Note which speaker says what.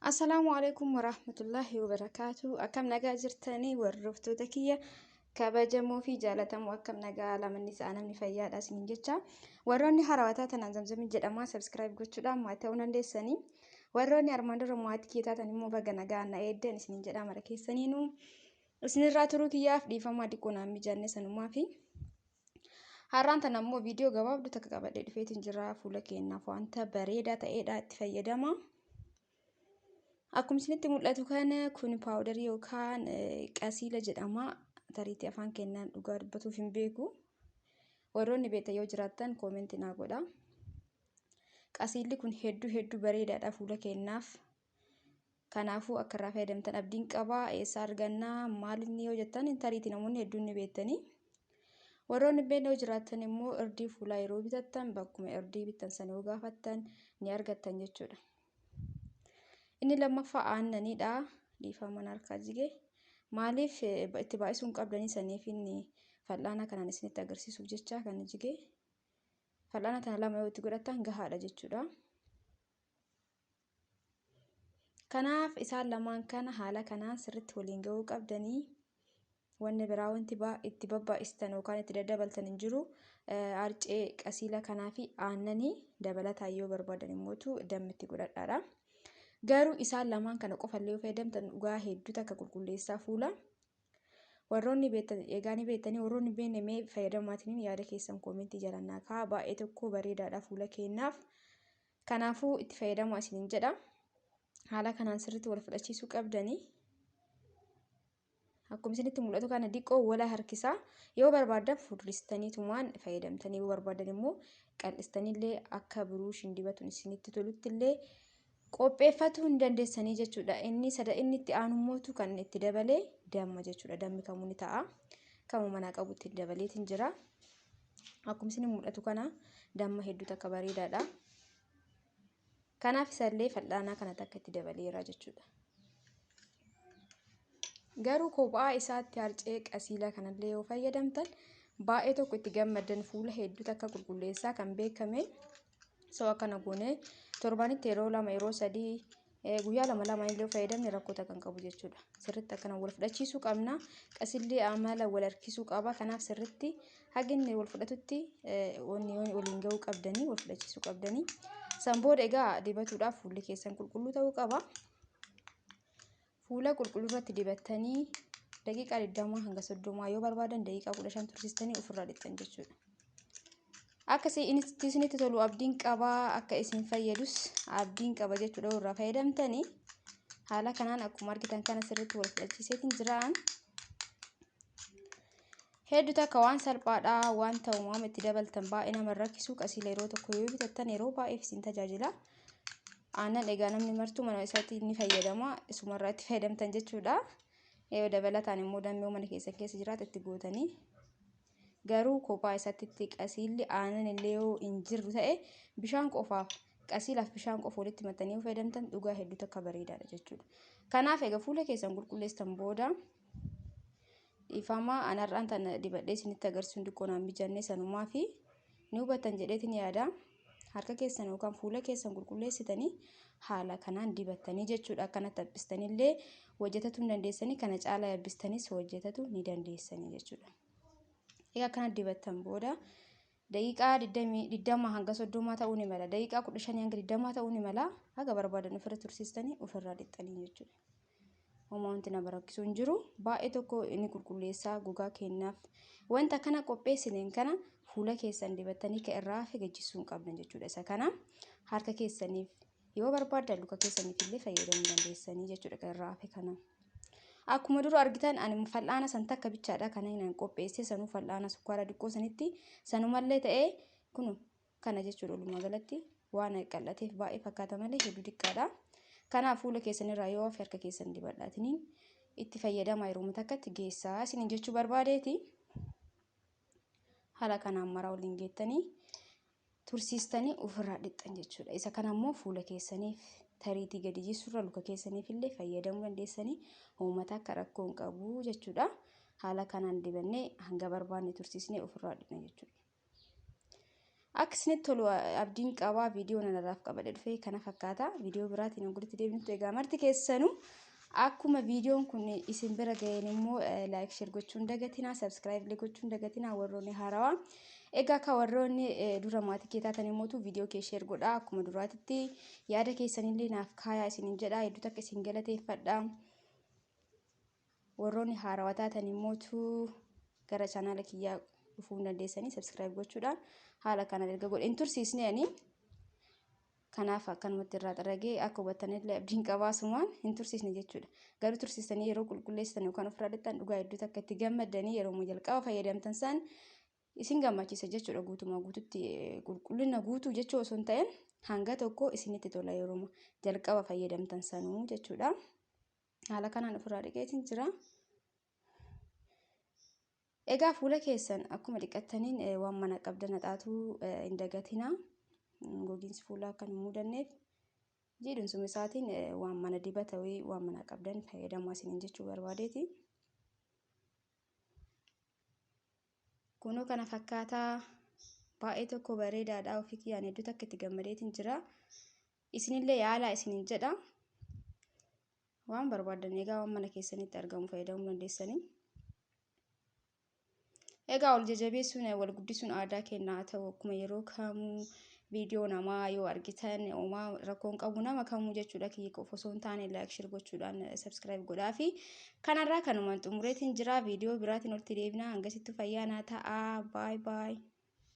Speaker 1: Assalaamu alaikum warahmatullahi wabarakaatu. Akkam nagaa jirtanii hordoftoota kiyya kabajamoo fi jaalatamoo, akkam nagaa lamanni isaa namni fayyaadha isiniin jecha. Warroonni haarawaa tanaan Zamzamii jedhama, subscribe gochuudhaan maatii ta'uu dandeessanii. Warroonni armaan dura maatii kiyya taatan immoo baga nagaa na eeddan isiniin jedha mara keessaniinuu. Isinirraa turuu kiyyaaf dhiifamaa, diqqoo naan mijanne sanumaa fi har'aan tana immoo viidiyoo gabaabduu takka qabadhee dhufeetiin jira. Fuula keenyaaf wanta bareedaa ta'edha, itti fayyadama. Akkuma isinitti mul'atu kana, kun powderii yookaan qasiila jedhama. Tariitii afaan kennaan dhugaa dubbatuuf hin beeku. Warroonni beektan yoo jiraattan commentii naa godha. Qasiilli kun hedduu hedduu bareedaadha fuula keenyaaf. Kanaafuu akka irraa fayyadamtan abdiin qaba. Eessa argannaa, maal inni yoo jettan, tariitii namoonni hedduun ni beektanii. Warroonni hin beekne yoo jiraattan immoo irdii fuulaa yeroo bitattan bakkuma irdii bittan sana yoo gaafattan ni argattan jechuudha. Inni lammaffaa aannaniidha. Dhiifama, harkaa jige. Maaliif itti baay'isuu hin qabdanii, saniif inni fal'aana kanaan isinitti agarsiisuuf jecha kan jige. Fal'aana tana lama yoo itti godhattan gahaadha jechuudha. Kanaaf isaan lamaan kana haala kanaan sirriitti waliin ga'uu qabdanii, wanni biraa wanti itti babbaa'istan yookaan itti daddabaltan hin jiru. Arcee qasiila kanaa fi aannanii dabalataan yoo barbaadan immootu dammi itti godhadhaadha. Garuu isaan lamaan kana qofallee yoo fayyadamtan dhugaa hedduu takka qulqulleessaa fuula. Warroonni beektan egaa ni beektanii, warroonni beekne mee fayyadamaatiin yaada keessan commentii jalaan naa kaa'aa. Baay'ee tokko bareedaadha fuula keenyaaf. Kanaafuu itti fayyadamaa isiniin jedha. Haala kanaan sirriitti wal fudhachiisuu qabdanii. Akkuma isinitti mul'atu kana diqqoo wala harkisaa. Yoo barbaaddan furristaniitumaan fayyadamtanii, yoo barbaadan immoo qal'istaniillee akka buruushiin dibatuun isinitti tolutti illee qopheeffatuu hin dandeessanii jechuudha. Inni sada inni itti aanu mootu kan itti dabalee damma jechuudha. Dammi kamuu ni ta'a. Kamuu manaa qabutti dabaleetiin jira. Akkuma isin mul'atu kana damma hedduu takka bareedaadha. Kanaaf isallee fal'aanaa kana takka itti dabaleera jechuudha. Garuu kophaa isaatti harcee qasiila kanallee yoo fayyadamtan baay'ee tokko itti gammaddan, fuula hedduu takka qulqulleessaa kan beekame. So akkana goone torbanitti yeroo lama, yeroo sadii, guyyaa lama lama illee fayyadamne rakkoo takka hin qabu jechuudha. Sirriitti akkana wal fudhachiisuu qabna. Qasillee amala wal harkisuu qaba. Kanaaf sirriitti haginni wal fudhatutti wanni waliin ga'uu qabdanii, wal fudhachiisuu qabdanii. San booda egaa dibatuudhaaf fuulli keessan qulqulluu ta'uu qaba. Fuula qulqulluu irratti dibattanii daqiiqaa 20 hanga 30, yoo barbaadan daqiiqaa 15 tursiistanii ofirraa dhiqxan jechuudha. Akka isinitti tolu abdiin qaba, akka isin fayyadus abdiin qaba jechuudha irraa fayyadamtanii. Haala kanaan akkuma argitan kana sirriitti wal fudhachiiseetiin jiraan. Hedduu takka waan salphaadha, waan ta'u itti dabaltan baay'ee nama rakkisu. Qasiila yeroo tokko yoo bitattan yeroo baay'eef isin tajaajila. Aannan egaa namni martuu mana isaatti ni fayyadama, isumarraa itti fayyadamtan jechuudha. Yoo dabalataan immoo dammee mana keessa keessa jiraate itti gootanii. Garuu kophaa isaatti itti qasiilli aannan illee yoo hin jirru ta'e, bishaan qofaaf, qasiilaaf bishaan qofa walitti maxxanii yoo fayyadamtan dhugaa hedduu takka bareedaadha jechuudha. Kanaaf egaa fuula keessan qulqulleessitan booda, dhiifama, anarraan tana dibadhee isinitti agarsiisuun xiqqoo naan mijanne, sanumaa fi ni hubattan jedheetiin yaada. Harka keessan yookaan fuula keessan qulqulleessitanii haala kanaan dibattanii jechuudha. Akkanatti haphistanillee hojjetachuu ni dandeessanii, kana caalaa yabbistanis hojjetatu ni dandeessanii jechuudha. Egaa akkana dibattan booda daqiiqaa 20 hanga 30 ta'uu ni mala. Daqiiqaa 15 hanga 20 ta'uu ni mala. Haga barbaadan ofirra tursiistanii ofirraa dhiqxanii jechuudha. Homaa wanti nama rakkisu hin jiru. Baay'ee tokko inni qulqulleessaa gogaa keenyaaf. Wanta kana qopheessineen kana fuula keessan dibattanii kan irraa hafe gajjisuu hin qabdan jechuudha. Isa kana harka keessaniif, yoo barbaaddan luka keessaniif illee fayyadamuu dandeessanii jechuudha kan irraa hafe kana. Akkuma dura argitan ani fal'aana san takka bichaadha kan inni qopheesse, sanuu fal'aana sukkaara xiqqoo sanitti sanumallee ta'ee kun kana jechuudha. Walumaa galatti waan qal'ateef baay'ee fakkaata malee hedduu xiqqaadha. Kanaaf fuula keessan irraa yoo hafe harka keessan dibadhaatiniin itti fayyadama, yeroo takkatti geessaa isiniin jechuu barbaadeeti. Haala kanaan maraa waliin geettanii tursiistanii ofirraa dhiqxan jechuudha. Isa kana immoo fuula keessaniif, tariitii gadi jissurra luka keessaniif illee fayyadamuu dandeessanii, uummata akka rakkoo hin qabu jechuudha. Haala kanaan dibannee hanga barbaanne tursiisnee ofirraa dhiqna jechuudha. Akka isinitti tolu abdiin qabaa. Viidiyoo nanarraaf qabadhe dhufee kana fakkaata. Viidiyoo biraatiin walitti deebinutti egaa marti keessanuu akkuma viidiyoon kun isin bira ga'een immoo like, share gochuun dagatinaa, subscribe gochuun dagatinaa warroonni haarawaa. Egaa akka warroonni dura maatii kee taatan immoo viidiyoo kee share godhaa, akkuma duraatitti yaada keessanillee naaf kaayaa isinin jedha, hedduu takka isin galateeffadha. Warroonni haarawaa taatan immootu gara chaanaala kiyyaa dhufuu dandeessanii subscribe gochuudhaan. Haala kana erga godhe hin tursiisne ani. Kanaaf akkanumatti irraa xaragee akka hubattanillee abdiin qabaasumaan hin tursiisne jechuudha. Garuu tursiistanii yeroo qulqulleessitan yookaan ofirraa dhiqxan dhugaa hedduu takka itti gammaddanii, yeroo jalqaba fayyadamtan san isin gammachiisa jechuudha. Guutumaa guututti qulqullina guutuu jechuu osoo hin ta'in hanga tokko isinitti tola yeroo jalqaba fayyadamtan sanuu jechuudha. Haala kanaan ofirraa dhiqeetiin jira. Egaa fuula keessan akkuma dhiqattaniin waan mana qabdan haxaatuu hin dagatinaa. Gogiinsi fuulaa akka hin mudanneef jiidhunsuma isaatiin waan mana dibata wayii waan mana qabdan fayyadamaa isiniin jechuu barbaadeeti. Kunoo kana fakkaataa, baay'ee tokko bareedaadha. Ofii kiyyaan hedduu takka itti gammadeetiin jira. Isinillee yaalaa isiniin jedha. Waan barbaadan egaa waan mana keessanitti argamu fayyadamuu dandeessanii. Egaa wal jajjabeessuun, wal guddisuun aadaa keenya haa ta'u. Akkuma yeroo kamuu viidiyoo namaa yoo argitan homaa rakkoon qabu, nama kamuu jechuudha, kiyya qofa osoo hin taane, like, share gochuudhaan subscribe godhaa fi kanarraa kanumaan xumureetiin jira. Viidiyoo biraatiin walitti deebina. Hangasitti fayyaa naa ta'a. Bye bye.